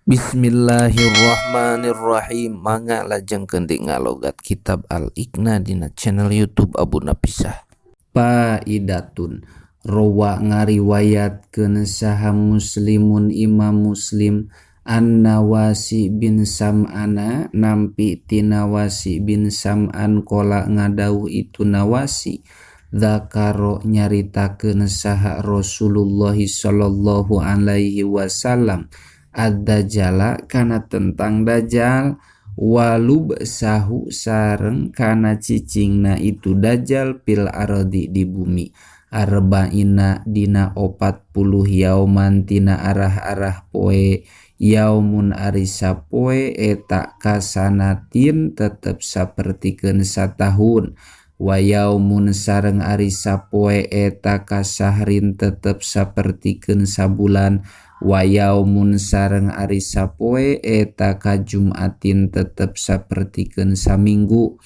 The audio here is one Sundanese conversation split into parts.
Bismillahirrahmanirrahim. Mangga lajengkeun di ngalogat kitab Al-Iqna dina channel YouTube Abu Napisah. Faidatun rawa ngariwayatkeun saha Muslimun Imam Muslim an Nawasi bin Sam'ana nampi ti Nawasi bin Sam'an qala ngadawuh itu Nawasi dzakaro nyaritakeun saha Rasulullah sallallahu alaihi wasallam ad-dajjala kana tentang dajjal walub sahu sareng kana cicingna itu dajjal fil ardi di bumi arba'ina dina 40 yauman tina arah-arah poe yaumun ari sapoe eta kasanatin tetep sapertikeun satahun wa yaumun sareng ari sapoe eta kasahrin tetep sapertikeun sabulan wa yaumun sareng ari sapoe eta ka Jumatin tetep sapertikeun saminggu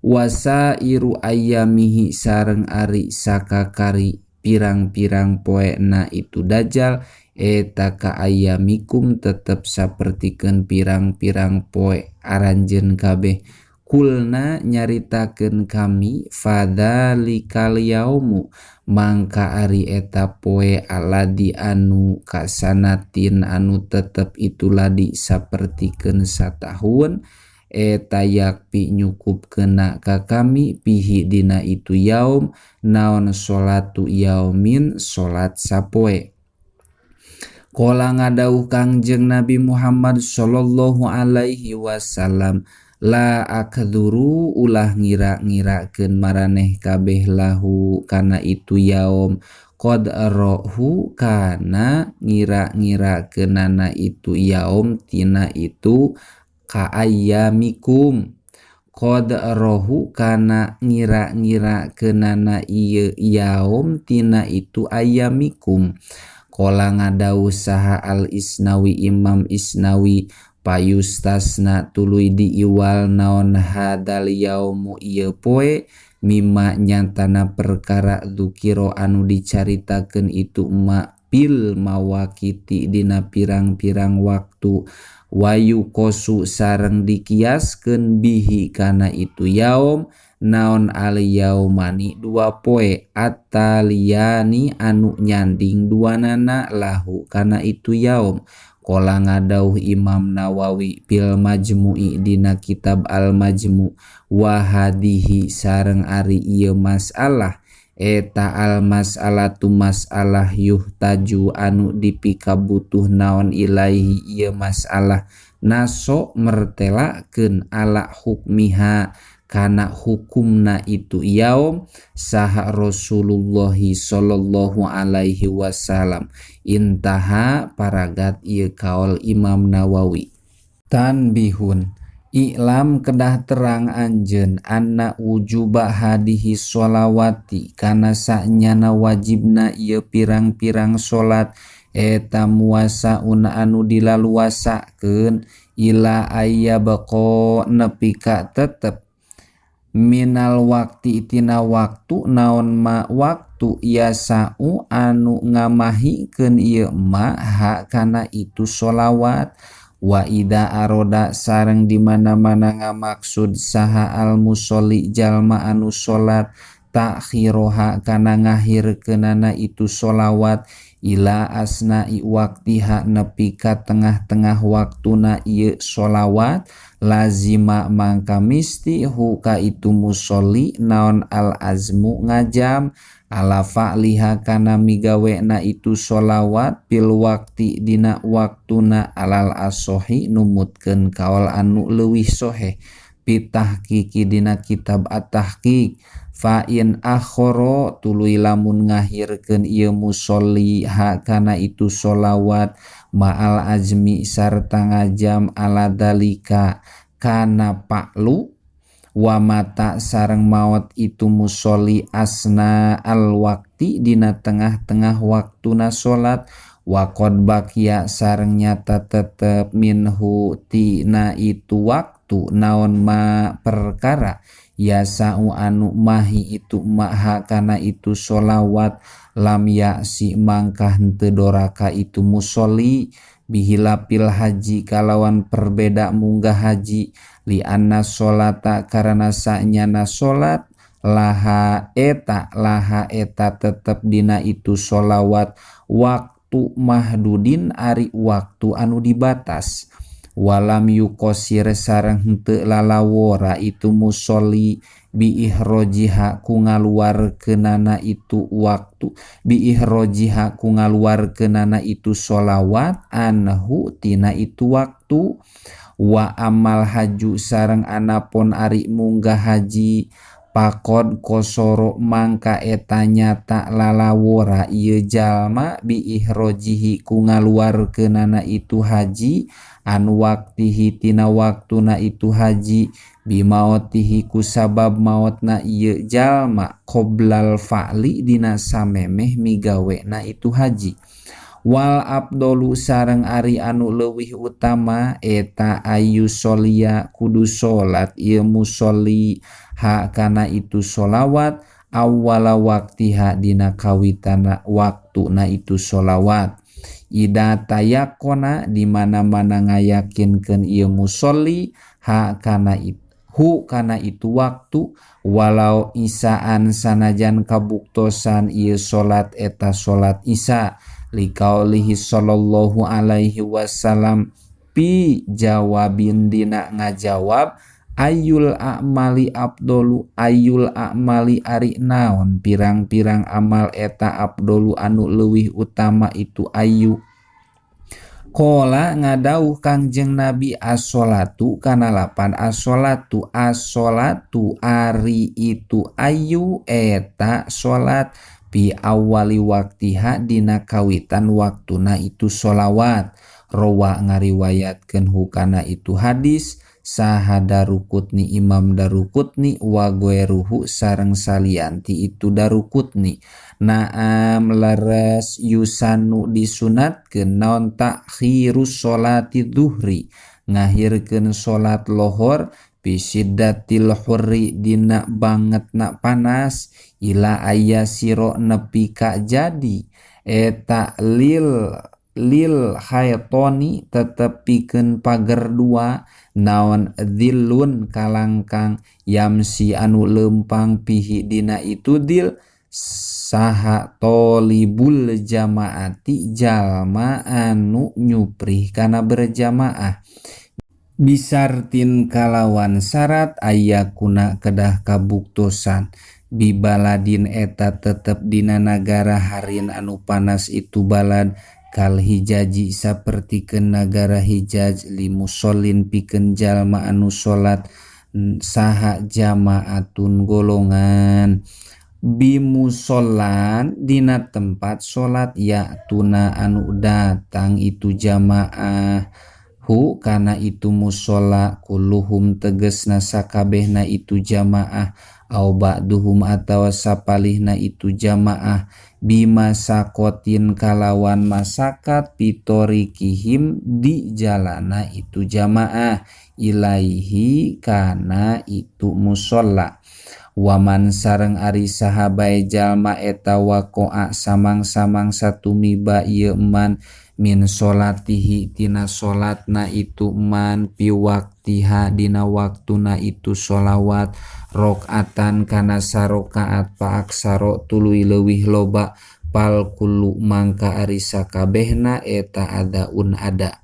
wasairu ayyamihi sareng ari sakakari pirang-pirang poena itu dajjal eta ka ayyamikum tetep sapertikeun pirang-pirang poe aranjeun kabeh kulna nyaritakeun kami fadzalikal yaumu mangka ari eta poe aladi anu kasanatin anu tetep itu ladi sapertikeun satahun eta yakfi nyukupkeuna ka kami fihi dina itu yaum naon sholatu yaumin salat sapoe. Qala ngadawuh Kangjeng Nabi Muhammad sallallahu alaihi wasallam la akdzuru ulah ngira-ngirakeun maraneh kabeh lahu kana itu yaum qad rohu kana ngira-ngirakeunana itu yaum tina itu ka ayyamikum qad rohu kana ngira-ngirakeunana ieu yaum tina itu ayyamikum. Qala ngadawuh saha al Isnawi Imam Isnawi payustasna tuluy diiwal naon hadal yaumu ieu poe mimma nyatana perkara dzukira anu dicaritakeun itu ma fil mawaqiti dina pirang-pirang waktu wayu kosu sareng dikiaskeun bihi kana itu yaum naon al yaumani dua poe ataliyani anu nyanding duanana lahu kana itu yaum. Qala ngadawuh Imam Nawawi fil Majmu'i dina kitab Al Majmu' wa hadihi sareng ari ieu masalah eta al mas'alatu masalah yuhtaju anu dipikabutuh naon ilaihi ieu masalah naso mertelakeun ala hukmiha kana hukumna itu yaum saha Rasulullah sallallahu alaihi wasallam. Intaha paragat ieu kaol Imam Nawawi. Tanbihun i'lam kedah terang anjeun anna wujuba hadihi sholawati kana sanyana wajibna ieu pirang-pirang salat eta muasaun anu dilaluasakeun ila ayyabqa nepi ka tetep minal wakti tina waktu naon ma waktu yasau anu ngamahikeun ieu ma ha kana itu sholawat wa ida aroda sareng di mana-mana ngamaksud saha al musolli jalma anu salat takhiroha kana ngahirkeunana itu sholawat ila asna'i waktiha nepi ka tengah-tengah waktuna ieu sholawat lazima mangka misti hu ka itu musolli naon al azmu ngajam ala fa'liha kana migawena itu sholawat fil wakti dina waktuna alal asohi numutkeun kaol anu leuwih soheh pitahqiqi dina kitab at-tahqiq fa in akhara tuluy lamun ngahirkeun ieu musolli ha kana itu sholawat ma'al azmi sarta ngajam ala dalika kana pa'lu wa mata sareng maot itu musolli asna al wakti dina tengah-tengah waktuna salat wa qad baqiya sareng nyata tetep minhu tina itu waktu waktu naon ma perkara yasau anu mahi itu maha kana itu sholawat lam ya'si mangka henteu doraka itu musolli bihilapil haji kalawan perbeda munggah haji li anna sholata karena sanyana salat laha eta tetep dina itu sholawat waktu mahdudin ari waktu anu dibatas walam yukosir sareng henteu lalawora itu musolli bi ihrojiha ku ngaluarkeunana itu waktu bi ihrojiha ku ngaluarkeunana itu sholawat anhu tina itu waktu wa amal haju sareng anapun ari munggah haji pakod kosoro mangka eta nyata lalawora ieu jalma bi ihrojihi ku ngaluarkeunana itu haji anu waktihi tina waktuna itu haji bimaotihi ku sabab maotna ieu jalma qoblal fa'li dina samemeh migawena itu haji wal abdolu sareng ari anu leuwih utama eta ayu solia kudu salat ieu musolli ha kana itu sholawat awwala waktiha dina kawitana waktuna itu sholawat ida tayakona di mana-mana ngayakinkeun ieu musolli ha kana itu hu kana itu waktu walau isaan sanajan kabuktosan ieu salat eta salat isya liqaulihi sallallahu alaihi wasallam pi jawabin dina ngajawab ayul a'mali abdolu ayul a'mali ari naon pirang-pirang amal eta abdolu anu leuwih utama itu ayu Kola ngadauh Kangjeng Nabi as-sholatu kana lapan as-sholatu as-sholatu ari itu ayu eta sholat bi awali waktiha dina kawitan waktuna itu sholawat rawa ngariwayatkeun hukana itu hadis saha Daruqutni Imam Daruqutni wa goeruhu sareng salianti itu Daruqutni naam leres yusanu disunatkeun naon takhirus sholati dhuhri ngahirkeun salat lohor bisiddatil hurri dina bangetna panas ila ayasiro nepi ka jadi eta lil haytoni tetepikeun pager dua naon dzillun kalangkang yamsi anu lempang pihi dina itu dil saha tolibul jamaati jalma anu nyuprih kana berjamaah bisartin kalawan syarat ayakuna kedah kabuktosan bibaladin eta tetep dina nagara harin anu panas itu balad kal hijaji sapertikeun nagara hijaj limushollin pikeun jalma anu salat saha jamaatun golongan bimusollan dina tempat salat ya tuna anu datang itu jamaah hu kana itu musola kulluhum tegesna sakabehna itu jamaah au ba'duhum atawa sapalihna itu jamaah bima sakotin kalawan masakat pitorikihim di jalana itu jamaah ilaihi kana itu musola waman sareng ari sahabae jalma eta waqoa samang-samang satumiba ieu man min sholatihi tina sholatna itu man pi waktiha dina waktuna itu sholawat rakaatan kana sarokaat paaksaro tuluy leuwih loba pal kullu mangka ari sakabehna eta adaun ada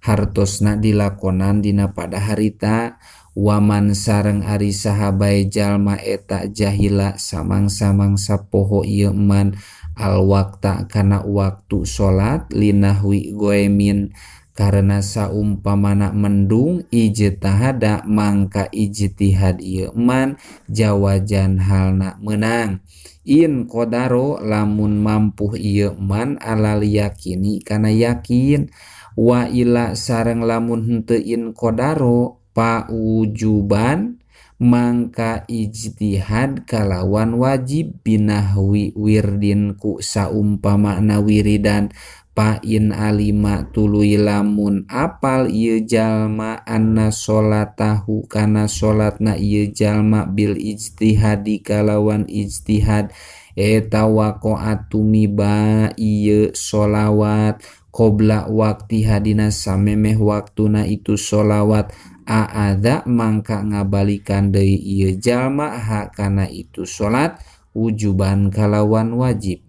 hartosna dilakonan dina pada harita waman sareng ari sahabae jalma eta jahila samang-samang sapoho ieu man al wakta kana waktu salat linahwi goemin karena saumpamana mendung ijtihada mangka ijtihad ieu man jawajan halna meunang in qadaro lamun mampuh ieu man alal yakini kana yakin wa ila sareng lamun henteu in qadaro paujuban mangka ijtihad kalawan wajib binahwi wirdin ku saumpamana wiridan Pa in alima tuluy lamun apal ieu jalma anna sholatahu kana salatna ieu jalma bil ijtihadi kalawan ijtihad eta waqa'at tumiba ieu sholawat qobla waqtiha dina samemeh waktuna itu sholawat aada mangka ngabalikan deui ieu jalma ha kana itu salat wujuban kalawan wajib.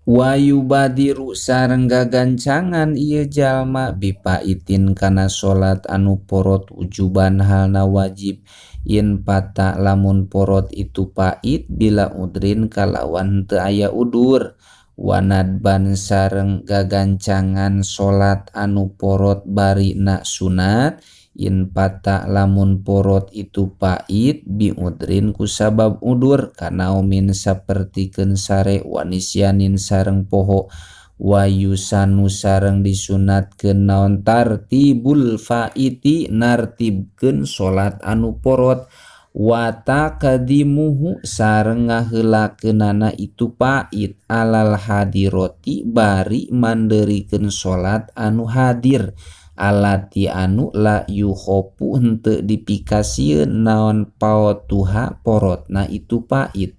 Wa yubadiru sareng gagancangan ieu jalma bipaitin kana salat anu porot wujuban halna wajib in pata lamun porot itu pait bila udrin kalawan teu aya udur. Wanadban sareng gagancangan salat anu porot barina sunat in pata lamun porot itu pait biudrin kusabab udur kanaomin sapertikeun sare wanisyanin sareng poho wayusanu sareng disunatkeun naon tartibul faiti nartibkeun salat anu porot wa taqdimuhu sareng ngaheulakeunana itu pait alal hadiroti bari mandeurikeun salat anu hadir alati anu la yukhofu henteu dipikasieun naon paotuha porotna itu pait.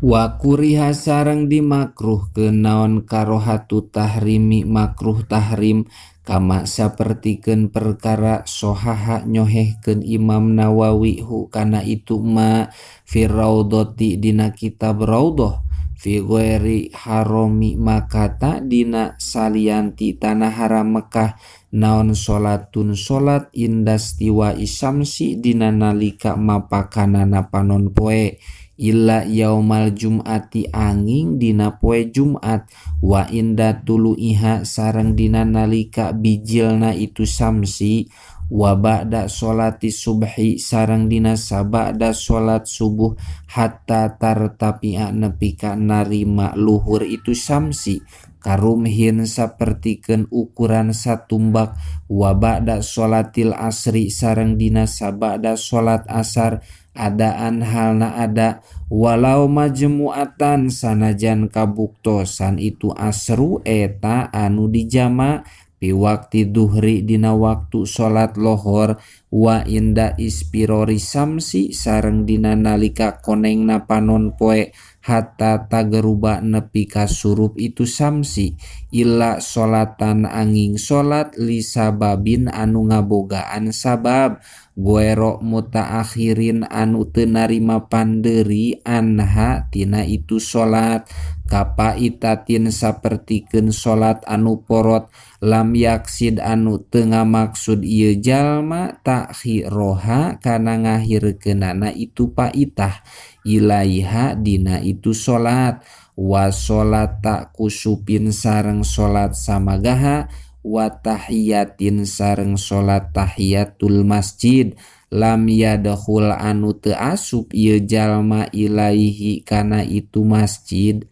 Wa kuriha sareng dimakruhkeun naon karohatu tahrimi makruh tahrim kama sapertikeun perkara sohaha nyohehkeun Imam Nawawi hu kana itu ma fi raudhati dina kitab Raudhah fi ghairi harami makata dina salianti tanah haram Mekah naon salatun salat indastiwa isamsi dina nalika mapakanana panon poe illa yaumal jum'ati angin dina poe Jumat wa inda tuluiha sareng dina nalika bijilna itu samsi wa ba'da sholati subhi sareng dina sabada salat subuh hatta tartapi'a nepi ka narima luhur itu samsi karumhin sapertikeun ukuran satumbak wa ba'da sholatil asri sareng dina sabada salat asar adaan halna ada walau majmu'atan sanajan kabuktosan itu asru eta anu dijama pi wakti duhri dina waktu salat lohor wa inda ispirori samsi sareng dina nalika konengna panon poe hatta tageruba nepi ka surup itu samsi illa salatan angin salat li sababin anu ngabogaan sabab goero mutaakhirin anu teu narima pandeuri anha tina itu salat kapaitatin sapertikeun salat anu porot lam yaksid anu teu ngamaksud ieu jalma takhiroha kana ngahirkeunana itu paitah ilaiha dina itu salat wa salata kusupin sareng salat samagaha wa tahiyatin sareng salat tahiyatul masjid lam yadkhul anu teu asup ieu jalma ilaihi kana itu masjid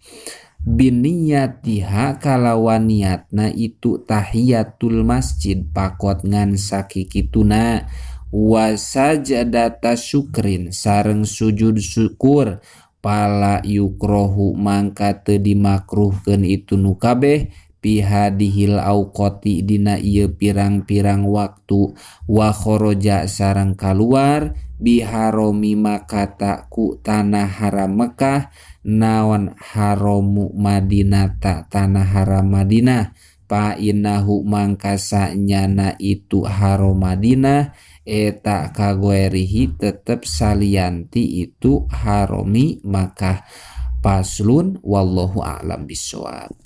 biniyatiha kalawan niatna itu tahiyatul masjid pakot ngan sakikituna wa sajdata syukrin sareng sujud syukur pala yukrohu mangka teu dimakruhkeun itu nu kabeh pihadihil auqati dina ieu pirang-pirang waktu wa kharaja sareng kaluar biharomi makata ku tanah haram Mekah naon haramu Madinah ta tanah haram Madinah fa innahu mangka sanyana itu haram Madinah eta kagoerihi tetep salianti itu haromi Makkah. Paslun wallahu a'lam bissawab.